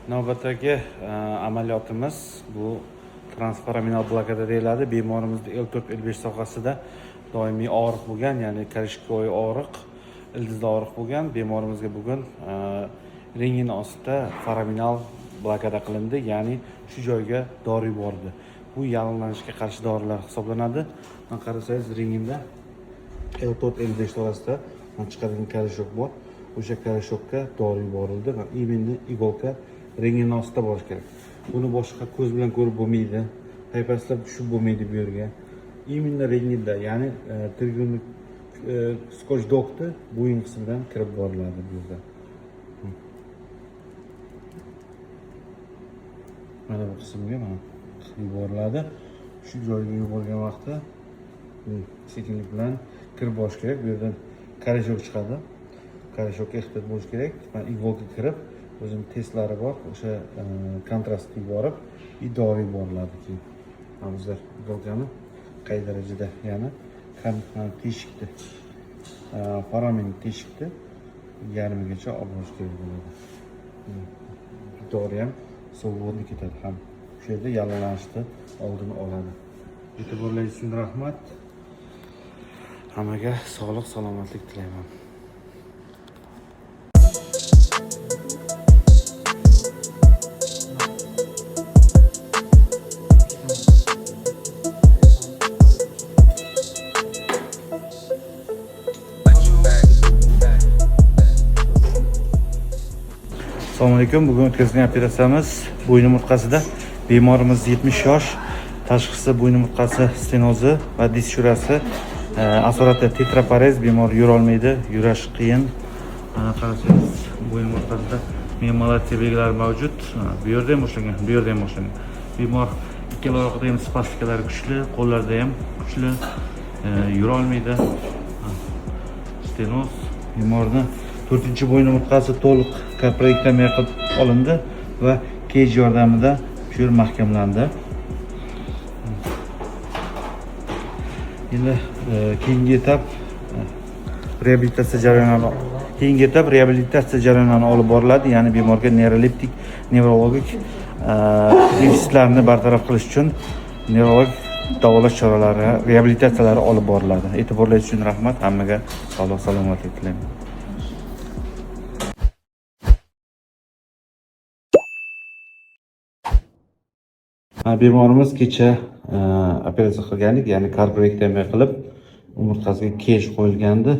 Navbatdagi amaliyotimiz bu transforaminal blokada deyiladi. Bemorimizda L4 L5 sohasida doimiy og'riq bo'lgan, ya'ni корешковый og'riq, ildizli og'riq bo'lgan. Bemorimizga bugun rentgen ostida foraminal blokada qilindi, ya'ni shu joyga dori yuborildi. Bu yallig'lanishga qarshi dorilar hisoblanadi. Mana qarasangiz, rentgenda L4 L5 orasida chiqadigan корешок bor. O'sha корешок ka dori yuborildi va именно иголка rentgen ostida borish kerak. Buni boshqa ko'z bilan ko'rib bo'lmaydi, paypaslab tushib bo'lmaydi bu yerga. Именно rentgenda, ya'ni trigonni Scotch Dogni bo'yin qismidan kirib boriladi bu yerda. Mana bu qismga mana yuboriladi. Shu joyga yuborgan vaqtda sekinlik bilan kirib borish kerak. Bu yerdan корешок chiqadi. Корешок ka ehtiyot bo'lish kerak. Mana иголка kirib, o'zini testlari bor, o'sha kontrast yuborib, и dori yuboriladi keyin. Mana bizlar иголка ni qay darajada, ya'ni mana teshikni, foramen teshikni yarmigacha olib borish kerak bo'ladi. Dori ham свободно ketadi, ham shu yerda yallig'lanishni oldini oladi. E'tiborlaringiz uchun rahmat. Hammaga sog'lik, salomatlik tilayman. Assalomu alaykum. Bugun o'tkazgan operatsiyamiz bo'yin umurtqasida. Bemorimiz 70 yosh. Tashxisi bo'yin umurtqasi stenozi va disk shurasi. Asorati tetraparez, bemor yurolmaydi, yurish qiyin. Mana qarasangiz, bo'yin umurtqasida miomalatsiya belgilari mavjud. Bu yerda ham boshlangan, bu yerda ham boshlangan. Bemor ikkala oyoqda ham spastikalari kuchli, qo'llarida ham kuchli, yurolmaydi. Stenoz. Bemorni to'rtinchi bo'yin umurtqasi to'liq korporektomiya qilib olindi va kej yordamida shu yer mahkamlandi. Endi keyingi etap reabilitatsiya jarayonlari, keyingi etap reabilitatsiya jarayonlari olib boriladi, ya'ni bemorga neyroleptik, nevrologik defitsitlarni bartaraf qilish uchun nevrologik davolash choralari, reabilitatsiyalari olib boriladi. E'tiborlaringiz uchun rahmat. Hammaga sog'lik, salomatlik tilayman. Ha, bemorimiz kecha operatsiya qilgandik, ya'ni korporektomiya qilib, umurtqasiga kej qo'yilgandi.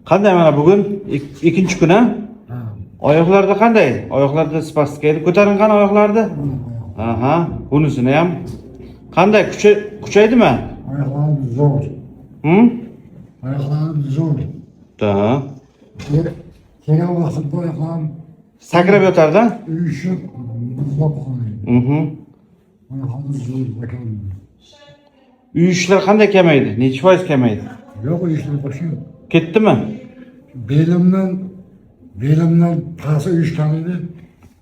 Qanday mana bugun ikkinchi kun, a? Oyoqlarda qanday? Oyoqlarda spastika edi. Ko'taring qani oyoqlarni. Aha, bunisini ham. Qanday, kuchi kuchaydimi? Oyoqlarim zo'r. Oyoqlarim zo'r. Da. Kelgan vaqtimda oyoqlarim Sakrab yotardi. Uyushib, muzlab qolgan. Mana hozir zo'r ekan. Uyushlar qanday kamaydi? Nechi foiz kamaydi? Yo'q, uyushlar boshqa yo'q. Ketdimi? Belimdan pasti uyushgan edi.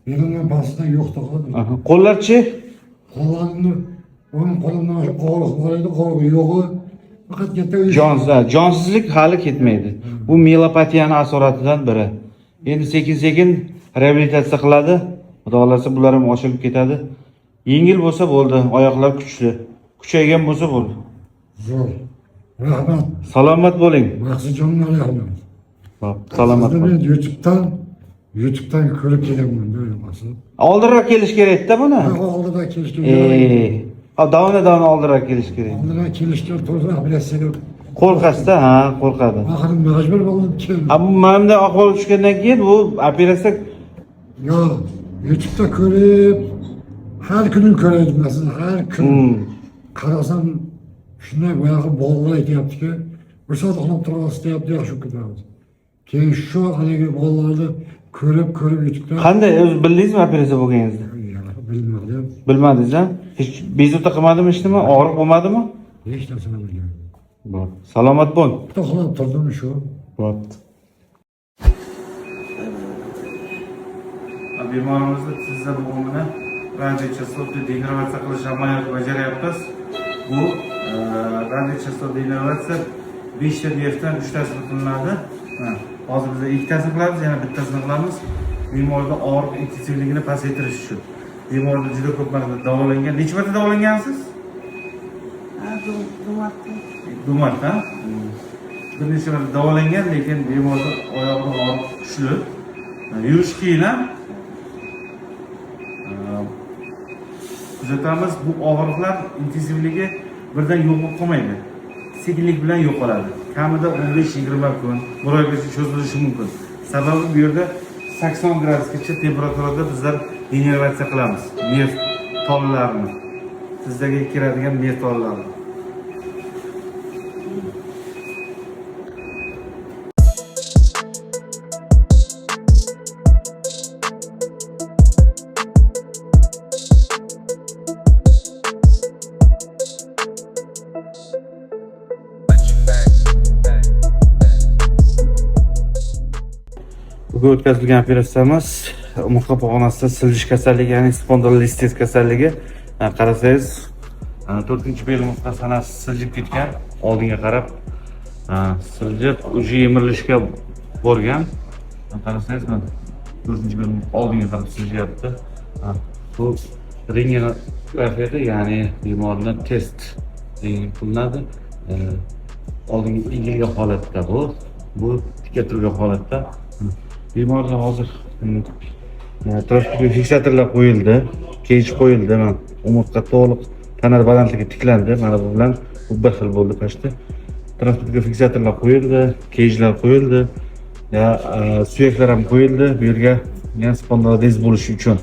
Belimdan pastidan yo'q qoldi. Aha. Qo'llarchi? Qo'llarimni, o'ng qo'limdan og'riq bor edi, og'riq yo'g'i. Faqat katta uyush. Jonsiz, jonsizlik hali ketmaydi. Bu mielopatiyani asoratidan biri. Endi sekin-sekin reabilitatsiya qiladi. Xudo xohlasa, bular ham ochilib ketadi. Yengil bo'lsa bo'ldi, oyoqlar kuchli. Kuchaygan bo'lsa bo'ldi. Zo'r. Rahmat. Salomat bo'ling. Maqsadjonga rahmat. Xo'p, salomat Sizni bo'ling. men YouTube'dan ko'rib kelaman böyle Maqsud. Oldinroq kelish kerak-da buni. Oldida kelishga Ha, davona-davona oldinroq kelish kerak. Oldina kelishga to'g'ri operatsiyaga. Qo'rqasizda, ha, qo'rqadi. Oxiri majbur bo'lib keldim. Ha, bu mana bunday ahvol tushgandan keyin bu operatsiya. Yo, YouTube'da ko'rib, har kuni ko'raydim masalan, har kun. Qarasam, shunday boyagi bolalar aytyaptiki, bir soat uxlab turasiz deyapti, yaxshi bo'lib ketamiz. Keyin shu haligi bolalarni ko'rib, ko'rib YouTube'da. Qanday, o'zi bildingizmi operatsiya bo'lganingizni? Yo'q, bilmadim. Bilmadingiz, ha? Hech bezovta qilmadimi hech nima? Og'riq bo'lmadimi? Hech narsani bilmadim. Bo'pti. Salomat bo'l. Bitta uxlab turdim shu. Bo'pti. Bemorimizni tizza bo'g'imini radiochastotli denervatsiya qilish amaliyotini bajaryapmiz. Bu radiochastotli denervatsiya 5 ta nervdan 3 tasini qilinadi. Ha, hozir biz ikkitasini qilamiz, yana bittasini qilamiz. Bemorda og'riq intensivligini pasaytirish uchun. Bemorda juda ko'p marta davolangan. Necha marta davolangansiz? Du marta. Bu marta. Bir necha marta davolangan, lekin bemorda oyog'ida og'riq kuchli. Yurish qiyin, a? Kuzatamiz, bu og'riqlar intensivligi birdan yo'q bo'lib qolmaydi. Sekinlik bilan yo'qoladi. Kamida 15-20 kun, bir oygacha cho'zilishi mumkin. Sababi bu yerda 80 gradusgacha temperaturada bizlar denervatsiya qilamiz. Nerv tolalarini. Tizzaga kiradigan nerv tolalarini. Bugun o'tkazilgan operatsiyamiz umurtqa pog'onasida siljish kasalligi, ya'ni spondilolistez kasalligi. Qarasangiz, to'rtinchi bel umurtqa sanasi siljib ketgan, oldinga qarab siljib, уже yemirilishga borgan. Qarasangiz, mana to'rtinchi bel umurtqa oldinga qarab siljiyapti. Bu rentgenografiyada, ya'ni bemorni test rentgen qilinadi. Oldinga egilgan holatda bu tika turgan holatda. Bemorda hozir transport fiksatorlar qo'yildi, kech qo'yildi, mana umurtqa to'liq tana balandligi tiklandi, mana bu bilan bu bir xil bo'ldi почти. Transport fiksatorlar qo'yildi, kejlar qo'yildi, ya suyaklar ham qo'yildi bu yerga, yana spondilodez bo'lishi uchun.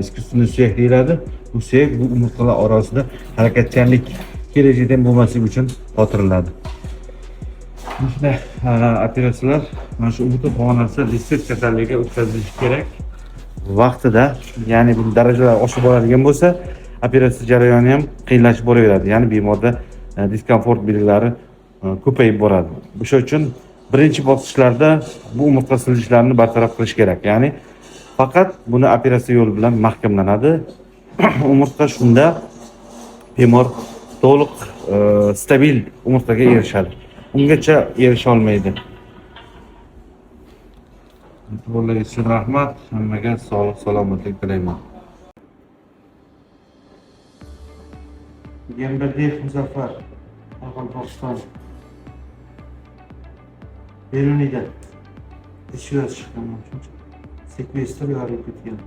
Искусственный suyak deyiladi. Bu suyak bu umurtqalar orasida harakatchanlik kelajakda ham bo'lmasligi uchun qotiriladi. Shunday operatsiyalar mana shu umurtqa pog'onasi listez kasalligiga o'tkazilishi kerak vaqtida, ya'ni bu darajalar oshib boradigan bo'lsa, operatsiya jarayoni ham qiyinlashib boraveradi, ya'ni bemorda diskomfort belgilari ko'payib boradi. O'sha uchun birinchi bosqichlarda bu umurtqa siljishlarini bartaraf qilish kerak, ya'ni faqat buni operatsiya yo'li bilan mahkamlanadi umurtqa. Shunda bemor to'liq stabil umurtqaga erishadi, ungacha erisha olmaydi. E'tiborlaringiz uchun rahmat, hammaga sog'lik salomatlik tilayman. Gamberdiyev Muzaffar, Qoraqalpog'iston, Beruniyda ish chiqqan, shuncha sekvestr yorib ketgan.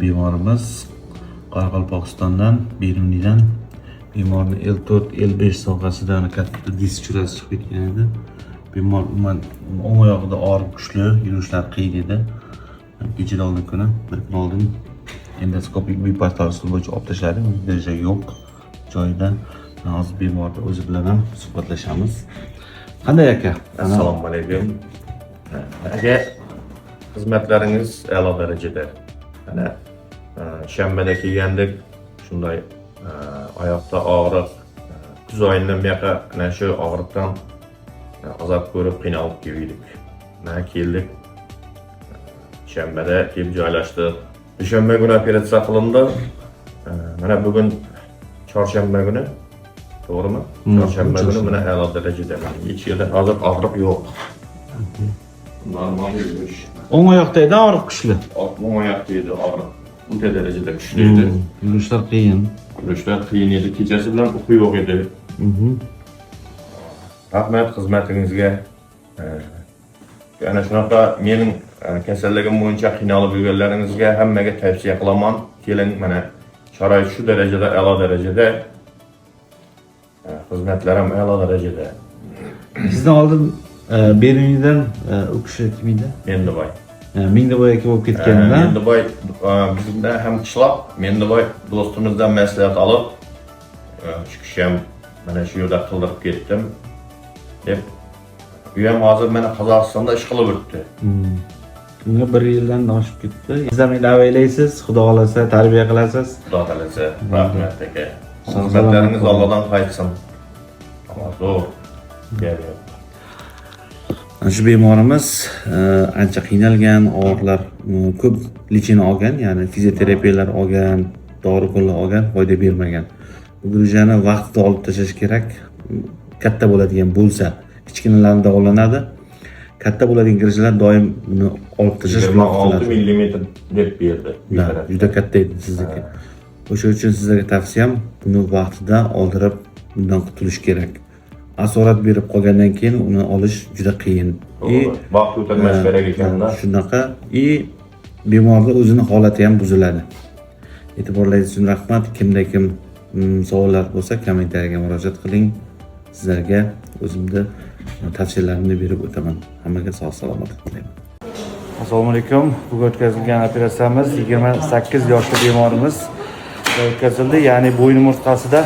Bemorimiz Qoraqalpog'istondan, Beruniydan. Bemorni L4 L5 sohasida katta disk churasi chiqib ketgan edi. Bemor umuman o'ng oyog'ida og'riq kuchli, yurishlar qiyin edi. Kechadan oldin kuni, bir kun oldin endoskopik biportal usul bo'yicha olib tashladik, daraja yo'q joyida. Hozir bemorni o'zi bilan ham suhbatlashamiz. Qanday aka? Assalomu alaykum. Aka, xizmatlaringiz a'lo darajada. Mana shanbada kelgandik, shunday oyoqda og'riq, kuz oyidan buyoqqa ana shu og'riqdan azob ko'rib qiynalib keldik. Mana keldik. Shanbada kelib joylashdik. Dushanba kuni operatsiya qilindi. Mana bugun chorshanba kuni, to'g'rimi? Chorshanba kuni mana a'lo darajada. Hech yerda hozir og'riq yo'q. Normal yurish. O'ng oyoqda edi og'riq kuchli. O'ng oyoqda edi og'riq. O'ta darajada kuchli edi. Yurishlar qiyin. Yurishlar qiyin edi. Kechasi bilan uyqu yo'q edi. Rahmat xizmatingizga. Ana shunaqa mening kasalligim bo'yicha qiynalib yurganlaringizga hammaga tavsiya qilaman. Keling, mana sharoit shu darajada, a'lo darajada. Xizmatlar ham a'lo darajada. Sizdan oldin Beruniydan u kishi kim edi? Mendiboy. Mingdiboy aka bo'lib ketganlar. Mendiboy bizdan ham qishloq. Mendiboy do'stimizdan maslahat olib, shu kishi ham mana shu yerda qildirib ketdim deb. U ham hozir mana Qozog'istonda ish qilib yuribdi. Unga bir yildan oshib ketdi. Siz ham endi avaylaysiz, Xudo xohlasa tarbiya qilasiz. Xudo xohlasa, rahmat aka. Xizmatlaringiz Allohdan qaytsin. Zo'r. Gap yo'q. Mana shu bemorimiz ancha qiynalgan, og'riqlar ko'p lechение olgan, ya'ni fizioterapiyalar olgan, dori qo'llar olgan, foyda bermagan. Bu grujani vaqtida olib tashlash kerak. Katta bo'ladigan bo'lsa, kichkinalarni davolanadi. Katta bo'ladigan грыжа lar doim buni olib tashlash bilan 26 qutuladi. Millimetr deb berdi. Да, juda katta edi sizniki. O'sha uchun sizlarga tavsiyam, buni vaqtida oldirib, bundan qutulish kerak. Asorat berib qolgandan keyin uni olish juda qiyin. И To'g'ri. Vaqt o'tirmash kerak ekanda. Shunaqa, и bemorni o'zini holati ham buziladi. E'tiborlaringiz uchun rahmat. Kimda kim savollar bo'lsa, kommentariyaga murojaat qiling. Sizlarga o'zimni tavsiyalarimni berib o'taman. Hammaga sog' salomatlik tilayman. Assalomu alaykum. Bugun o'tkazilgan operatsiyamiz 28 yoshli bemorimiz o'tkazildi. Ya'ni bo'yin umurtqasida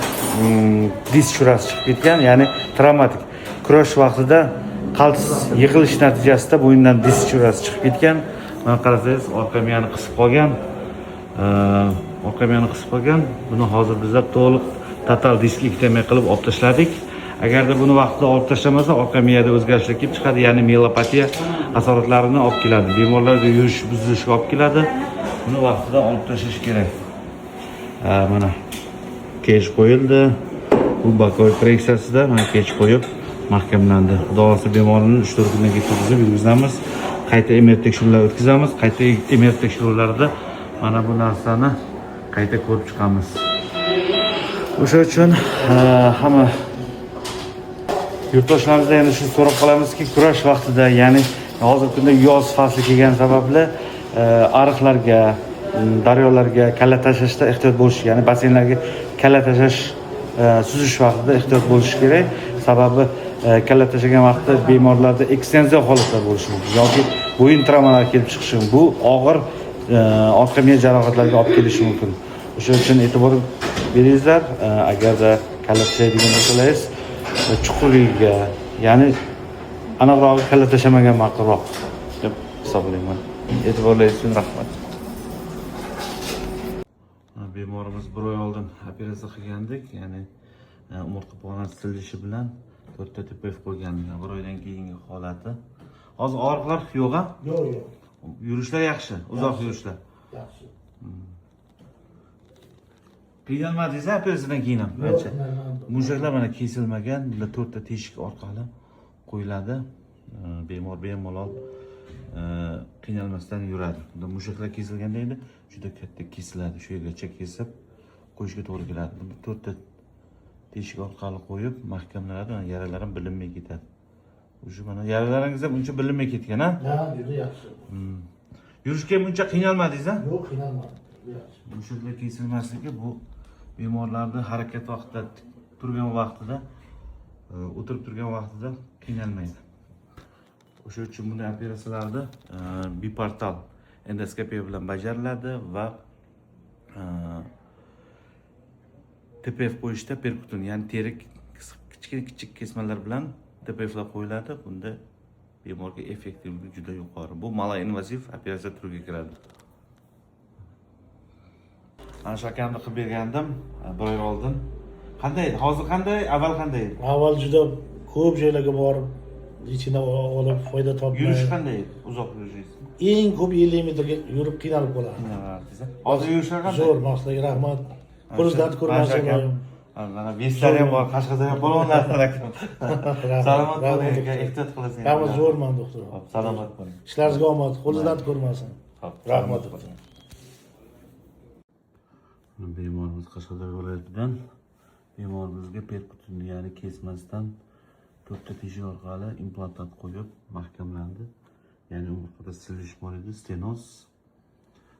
disk tushirasi chiqib ketgan, ya'ni travmatik kurash vaqtida qaltis yiqilish natijasida bo'ynidan disk tushirasi chiqib ketgan. Mana qarasangiz, orqa miyani qisib qolgan. Orqa miyani qisib qolgan. Buni hozir bizlar to'liq total diskektomiya qilib olib tashladik. Agarda buni vaqtida olib tashlamasa, orqa miyada o'zgarishlar kelib chiqadi, ya'ni mielopatiya asoratlarini olib keladi. Bemorlarda yurish buzilishiga olib keladi. Buni vaqtida olib tashlash kerak. Ha, mana cage qo'yildi. Bu боковой proyeksiyasida mana cage qo'yib mahkamlandi. Xudo xohlasa, bemorni 3-4 kundan keyin turg'izib yurgizamiz. Qayta MR tekshiruvlar o'tkazamiz. Qayta MR tekshiruvlarida mana bu narsani qayta ko'rib chiqamiz. O'sha uchun hamma yurtdoshlarimizdan yana shu so'rab qolamizki, kurash vaqtida, ya'ni hozirgi kunda yoz fasli kelgani sababli ariqlarga, daryolarga kalla tashlashda ehtiyot bo'lish, ya'ni basseynlarga kalla tashlash, suzish vaqtida ehtiyot bo'lish kerak. Sababi kalla tashlagan vaqtda bemorlarda ekstenziya holatlar bo'lishi mumkin yoki bo'yin travmalari kelib chiqishi mumkin. Bu og'ir orqa miya jarohatlariga olib kelishi mumkin. O'sha uchun e'tibor beringizlar. Agarda kalla tashlaydigan bo'lsalaringiz, chuqurligiga, ya'ni aniqrog'i kalla tashlamagan ma'qulroq deb hisoblayman. E'tiborlaringiz uchun rahmat. Bemorimiz bir oy oldin operatsiya qilgandik, ya'ni umurtqa pog'onasi sililishi bilan to'rtta TPF qo'ygandik. Bir oydan keyingi holati. Hozir og'riqlar yo'q a? Yo'q. Yurishlar yaxshi, uzoq yurishlar. Yaxshi. Qiynalmadingiz operatsiyadan keyin ham Yo'q, ancha? qiynalmadim. Mushaklar mana kesilmagan, bular to'rtta teshik orqali qo'yiladi. Bemor bemalol qiynalmasdan yuradi. Bunda mushaklar kesilganda endi juda katta kesiladi, shu yergacha kesib qo'yishga to'g'ri keladi. Bunda to'rtta teshik orqali qo'yib mahkamlanadi, mana yaralar ham bilinmay ketadi. Уже mana yaralaringiz ham uncha bilinmay ketgan, a? Ha, juda yaxshi. Yurishga ham uncha qiynalmadingiz, a? Yo'q, qiynalmadim. Juda yaxshi. Mushaklar kesilmasligi bu bemorlarni harakat vaqtida, tik turgan vaqtida, o'tirib turgan vaqtida qiynalmaydi. O'sha uchun bunday operatsiyalarni biportal endoskopiya bilan bajariladi va TPF qo'yishda perkutun, ya'ni teri kichkina kichik kesmalar bilan TPFlar qo'yiladi. Bunda bemorga effektivligi juda yuqori. Bu maloinvaziv operatsiya turiga kiradi. Ana shu akamni qilib bergandim bir oy oldin. Qanday edi? Hozir qanday? Avval qanday edi? Avval juda ko'p joylarga borib, ichini olib, foyda topmay. Yurish qanday edi? Uzoq yurishingiz? Eng ko'p 50 metrga yurib qiynalib qolardim. Qiynalardingiz, a? Hozir yurishlar qanday? Zo'r, sizlarga rahmat. Qo'lingiz dard Mana shu ko'rmasin. akam. Iloyim. Mana vestlari ham bor, Qashqadaryo polvonlar akam. Rahmat, Salomat rahmat, bo'ling, aka, doktor. ehtiyot qilasan. Rahmat, zo'rman, doktor. Xo'p, salomat bo'ling. Ishlaringizga omad, qo'lingiz dard ko'rmasin. Xo'p, Rahmat, salomat doktor. bo'ling. Bemorimiz Qashqadaryo viloyatidan. Bemorimizga perkutun, ya'ni kesmasdan to'rtta teshik orqali implantat qo'yib mahkamlandi. Ya'ni umurtqada sililish bor edi, stenoz.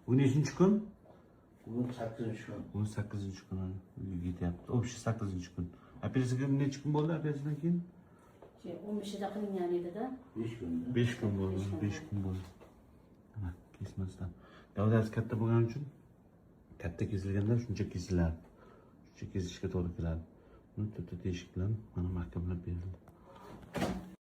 Bu nechinchi kun? Bugun 8-kun. Bugun 8-kuni uyga ketyapti. Общий 8-kun. Operatsiyaga necha kun bo'ldi operatsiyadan keyin? 15-ida qilingan edi-da. 5 kun. 5 kun bo'ldi, 5 kun bo'ldi. Mana kesmasdan. Gavdasi katta bo'lgani uchun katta kesilganda shuncha kesiladi. Shuncha kesishga to'g'ri keladi. Buni to'rtta teshik bilan mana mahkamlab berildi.